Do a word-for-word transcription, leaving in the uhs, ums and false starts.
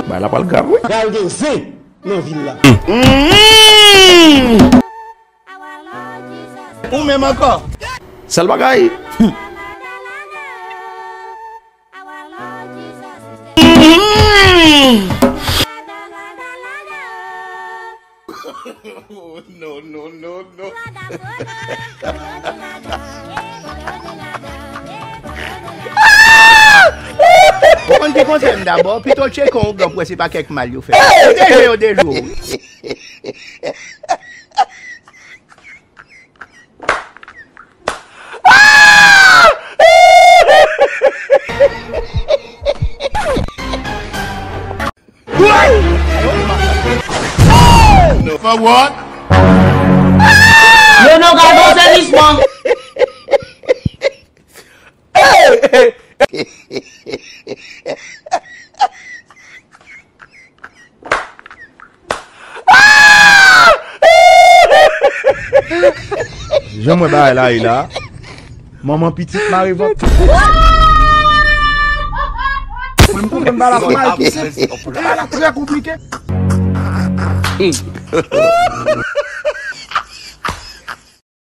Bagay la pral grav, wi. Pral gen zen nan vil la. Ou menm ankò. Sèl bagay. Ou konn ki konsèy m dabò? Pito w tcheke yon ougan pou wè si pa kèk mal yo fè. Deje yo deje w. No, for what? Yo nan gade w sèvisman. Jan mwen bagay la ye la. Manman pitit mare vant. Mwen m konprann bagay la pou mal pise. Bagay la trè konplike.